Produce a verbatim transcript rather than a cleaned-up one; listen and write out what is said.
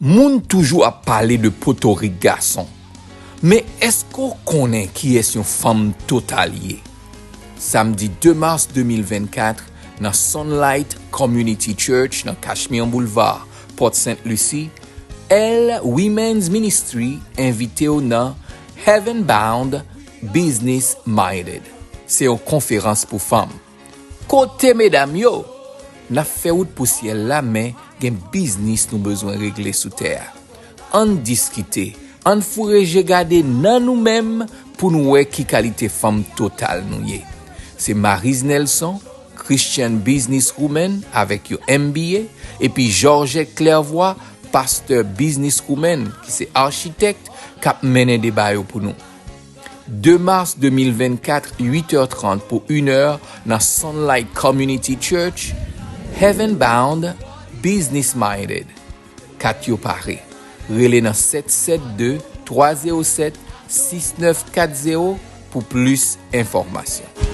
Moun toujou ap pale de Potorik gason, men èske w konnen kiyès yon fanm total ye? Samdi de mas de mil vennkat, nan Sunlight Community Church nan Cashmere Boulevard, Port Saint Lucie, L Women's Ministry envite w nan Heaven Bound Business Minded. Se yon konferans pou fanm. Kote medam yo? N ap fè wout pou syèl la, men gen biznis nou bezwen regle sou tè a. Ann diskite, ann foure je gade nan nou menm pou n wè ki kalite fanm total nou ye. Se Marise Nelson, Christian Business Woman avèk yon M B A, epi Georgette Clairvoy, Pastor Business Woman, ki se achitèk, k ap mennen deba yo pou nou. De mas de mil vennkat, uit è trant pou inè nan Sunlight Community Church, Heaven Bound, Business Minded. Kat yo pare. Rele nan sèt sèt de, twa zewo sèt, sis nèf kat zewo pou plis enfòmasyon.